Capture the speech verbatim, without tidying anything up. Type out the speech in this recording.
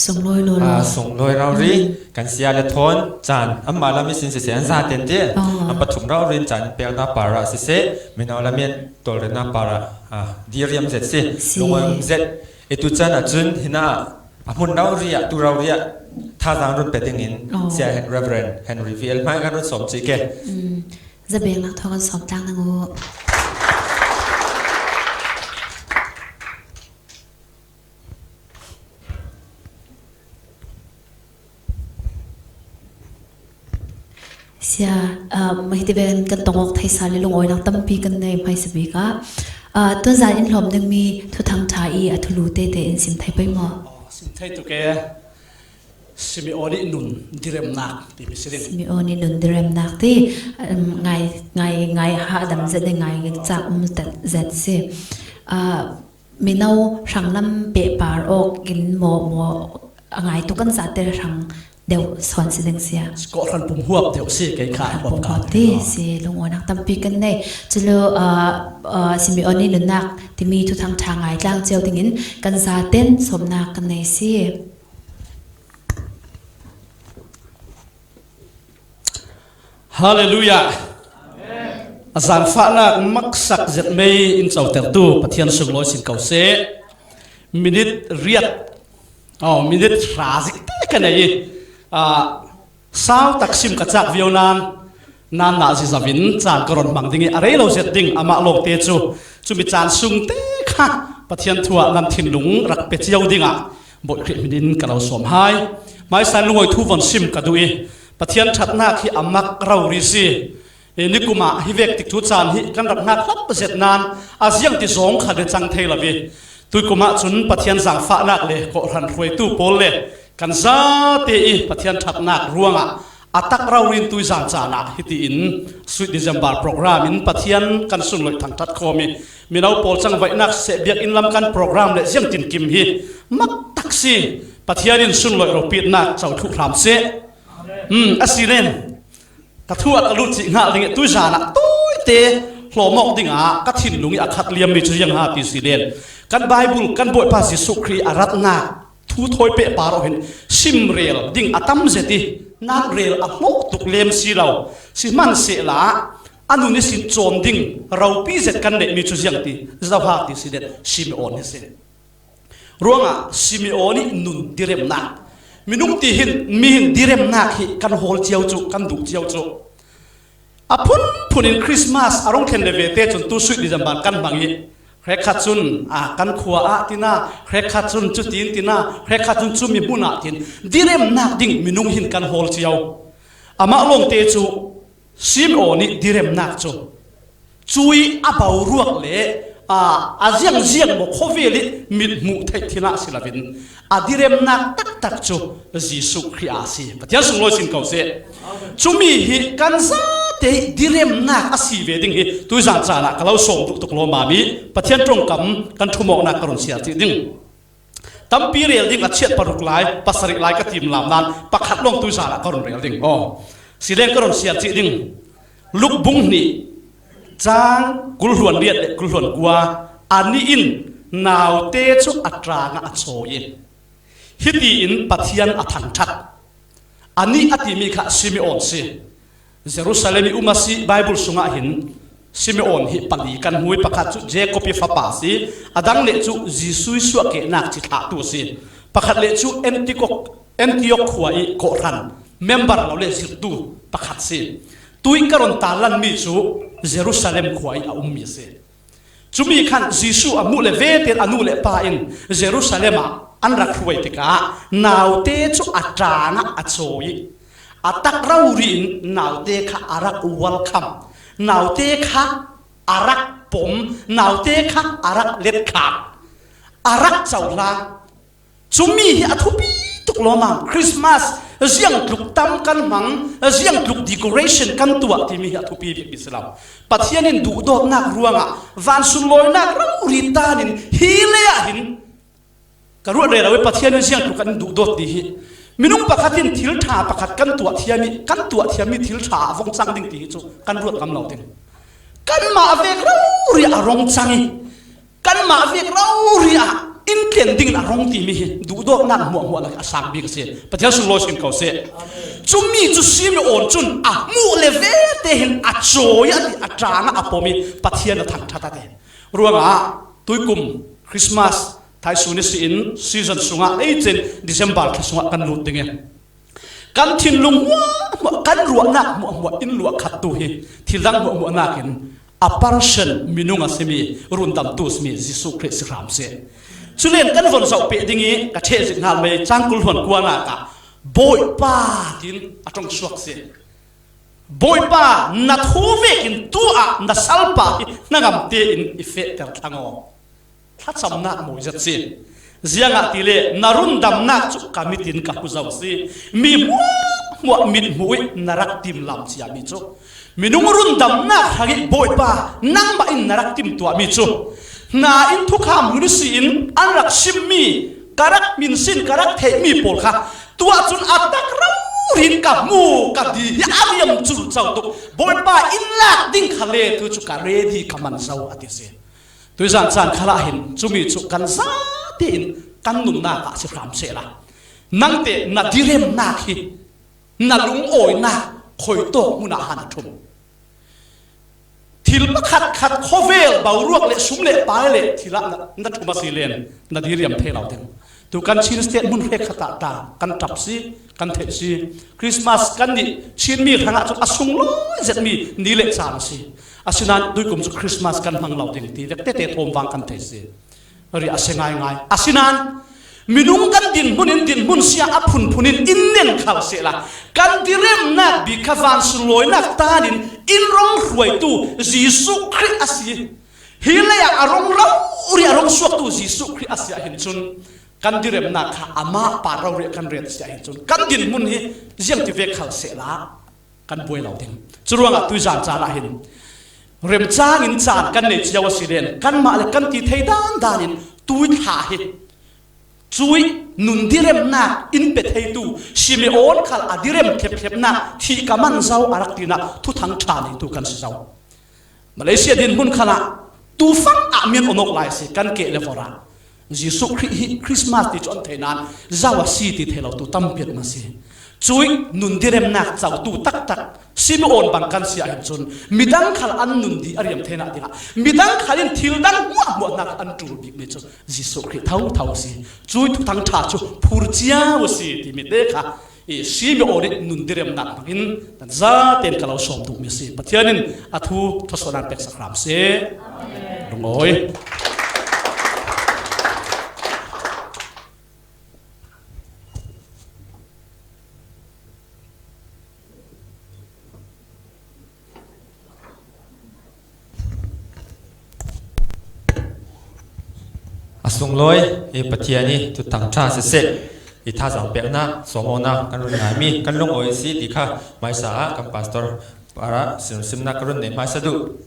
Sunglawi lo lo. Ah, sunglawi rau ri, mm, kan sia le thawn caan, amah lam i sin siseh, an zaten te, oh, an pathum rau ri in caan in pekna parah siseh, mino lam in tawlrelna parah, ah, diriam zet si, si, lungawi um zet. I tu caan ah cun, hina, a hmun rau ri ah, tu rau ri ah, thazang run pe dingin, oh, sia Reverend Henry V L hmai kan run sawm cih ke. Mm. Zabiaknak thawng kan sawm tlang nang uh. Sia, um, hiti ven kan tong awk theisa le lungawinak tampi kan nei hmaisa bik ah, uh, tuazan in hlawm dingmi thuthang ṭha i a thulu tete in sim thei pei maw? Oh, sim thei tuk e. Simeon i nun diremnak timi si ding. Simeon i nun diremnak ti, um, ngai, ngai, ngai ha dam zet le ngai cak um zet si. Uh, Mino hranglam pehpar awk in maw, maw a ngai tuk kan zate hrang deuh sawn si ding sia. Kawhhran pum huap deuh si, kei kha kawhhran pum huap ti si, lungawinak tampi kan nei. Cule, ah, ah, Simeon i nunnak timi thuthang ṭha ngai tlang cio dingin kan zaten sawmnak kan nei si. Hallelujah. A zaangfahnak maksak zet mei in cotertu Pathian sunglawi sin ko seh. Minit riat, oh, minit hra zik te ka nei i, ah, sau taksim ka cak viau nan, nan na zizav in caan ka run hmang ding i a rei lo zet ding amah lawngte cu, cumi caan sung te kha Pathian thu ah nan thinlung rak pe cio dingah Bawi Khrih hmin in ka lo sawm hai. Hmaisa in lungawi thu von sim ka duh i, Pathian ṭhatnak hi a mak rori si. Nikum ah hi vek tik thu caan hi kan rak hngak hlap zet nan a ziang ti zawng kha le cang thei lo i, tuikum ah cun Pathian zaangfahnak le kawhhran hruaitu pawl le kan zate i Pathian ṭhatnak ruangah a tak rori in tuizan caan ah hitiin Sweet December program in Pathian kan sunloih thangṭhat khawm i, mino pawl cangvaihnak siseh, biakinn lam kan program le ziangtinkim hi mak tak si. Pathian in sunloih ropitnak co thluh hram seh. Hmm, a si len. Ka thu ah ka lut cih hngal ding i tuizan ah tawite hlawm awk dingah ka thinlung i a khat liammi cu ziang ha ti si len. Kan Baibal, kan Bawipa Jesuh Khrih a ratnak thu thawi pehpar awk hin sim rel ding a tam zet i, nan rel a hlawh tuk lem si lo. Sihmanhsehlaw, a nun ihsin cawn ding ropi zet kan neihmi cu ziang ti, zoha ti si len, Simeon hi si. Ruangah Simeon i nun diremnak. Minung ti hin, mi hin diremnak hi kan hawl cio cu, kan duh cio cu. A phunphun in Christmas a rung thlen le ve te cun tu Sweet December kan hmang i, hrekkhat cun, ah, kan khua ah tina, hrekkhat cun cutin tina, hrekkhat cun cumi hmun ah tin, diremnak ding minung hin kan hawl cio. Amah lawngte cu Simeon i diremnak cu, cui a boruak le, aa, a ziangziang maw khawvel i mit hmuh theih thil ah si loin, a diremnak taktak cu Jesuh Khrih a si. Pathian sunglawi sin ko seh. Cumi hi kan zate diremnak a si ve ding hi tuizan caan ah ka lo sawm duh tuk lawmmam i Pathian ṭongkam kan ṭhumawknak ka run siar cih ding. Tampi rel ding a chiat paruk lai, pasarih lai ka timlam nan, pakhat lawng tuizan ah ka run rel ding. Aw, si leng ka run siar cih ding. Luk bung hnih, cang kul hluan riat le kul hluan kua, anih in naute cu a ṭang ah a chawi i, hitiin Pathian a thangṭhat. Anih a timi kha Simeon si. Jerusalem i um a si. Baibal sungah hin Simeon hi pali kan hmu i, pakhat cu Jacob i fapa a si, a dang le cu Jesuh i suahkehnak cithlahtu a si. Pakhat le cu Antioch, Antioch khua i kawhhran member lo le zirhtu pakhat si. Tuih ka run tarlanmi cu Jerusalem khua i a ummi a si. Cumi khan Jesuh a hmuh le vete in a nu le pa in Jerusalem ah an rak hruai tikah naute cu a ṭang ah a chawi i, a tak rori in naute kha a rak welcome, naute kha a rak pom, naute kha a rak letkhak, a rak cohlang. Cumi hi a thupi tuk lawmmam. Christmas ziangtluk tam kan hmang, ziangtluk decoration kan tuah timi hi a thupi bikmi si lo. Pathian in duhdawtnak ruangah van sunlawinak rori tan in hi lei ah hin ka ruat rero i, Pathian in ziangtluk kan in duhdawt ti hi. Minung pakhat in thil ṭha pakhat kan tuah thiam i, kan tuah thiammi thil ṭha ah vong cang ding ti hi cu kan ruat ngam lo ding. Kanmah vek rori ah a rong cang i, kanmah vek rori ah in tlen dingin a rong timi hi duhdawtnak hmuahhmuah lak a sang bik a si. Pathian sunglawi sin ko seh. Cumi cu Simeon cun a hmuh le vete hin a cawi a ti, a ṭang ah a pom i Pathian a thangṭhat a ti. Ruangah tuikum Christmas thaisun ihsin season sungah leicin December thla sungah kan lut ding i kan thinlung hmuahhmuah, kan ruahnak hmuahhmuah in luah khattu hi thil dang hmuahhmuah nakin a person minung a simi, rundamtu a simi Jesuh Khrih si hram seh. Culen kan von zoh peh ding i ka ṭheh zik hngal mai cang kul hluan kuanak ah Bawipa tiin a ṭong suak seh. Bawipa, na thu vekin tu ah na salpa hi hnangam tein i fehter thlang aw. Thlacamnak mawi zet si. Ziangahtile na rundamnak cu ka mit in ka hmu zo si. Mi hmuahhmuah mit hmuh i na rak tim lam ciami cu, minung rundamnak hrangih Bawipa nangmah in na rak tim tuahmi cu, hna in thukham hun ihsin an rak simmi, ka rak hminsin, ka rak theihmi pawl kha tuah cun a tak rori in ka hmu, ka di hi a riam culco tuk. Bawipa in lak ding kha le tu cu ka ready ka man zo a ti si. Tuizan caan khalah hin cumi cu kan zate in kan nunnak ah si hram sehla, nangte na diremnak hi na lungawinak khuitawk hmun ah han a ṭhum. Thil pakhat khat khawvel boruak le sum le pai le thil ah na, na ṭhum a si len na diriam thei lo ding. Tu kan Chin State hmun hrekkhat ah ta kan ṭap si, kan theih si. Christmas kan nih Chinmi hrangah cun a sunglawi zetmi ni le caan a si. Asinain tuikum cu Christmas kan hmang lo ding ti vek tete thawm vang kan thei si. Ri a si ngaingai. Asinain minung kan dinhmun in dinhmun sia a phunphun in in nen khal sehla, kan diremnak bik kha van sunlawinak taan in in rong hruaitu Jesuh Khrih a si. Hi lei ah a rong rori a rong suaktu Jesuh Khrih a si ahhin cun kan diremnak kha amah par rori kan ret si ahhin cun kan dinhmun hi ziang ti vek khal sehla kan buai lo ding. Curuangah tuizan caan ah hin remcang in caan kan nei cio a si len kanmah le kan ti thei dan dan in tui thla hi cuih nun diremnak in pe theitu Simeon khal a direm thlepthlepnak thih ka man zo a rak tinak thuthang ṭha neitu kan si zo. Malaysia dinhmun khalah tufang ah mian on awk lai si kan keh le vorh ah Jesuh Khrih hi Christmas ti cu an thei nain zo a si ti thei lo tu tampi an um a si. Cuih nun diremnak cotu taktak Simeon bang kan si ahhin cun midang khal an nun dih a riam theinak dingah midang khal in thil dang hmuahhmuah hnak an ṭul bikmi cu Jesuh Khrih thotho a si. Cuih thuthang ṭha cu phur cio a si timi te kha i Simeon ih nun diremnak hmangin kan zaten ka lo sawm duhmi a si. Pathian in a thu thluasuahnak peksak hram seh. Lungawi. A sunglawi i Pathian i thuthang ṭha siseh, i thazaang peknak sawm awknak kan run ngaimi kan lungawi a si ti kha hmaisa ah kan pastor parah simsimnak kan run nei hmaisa duh.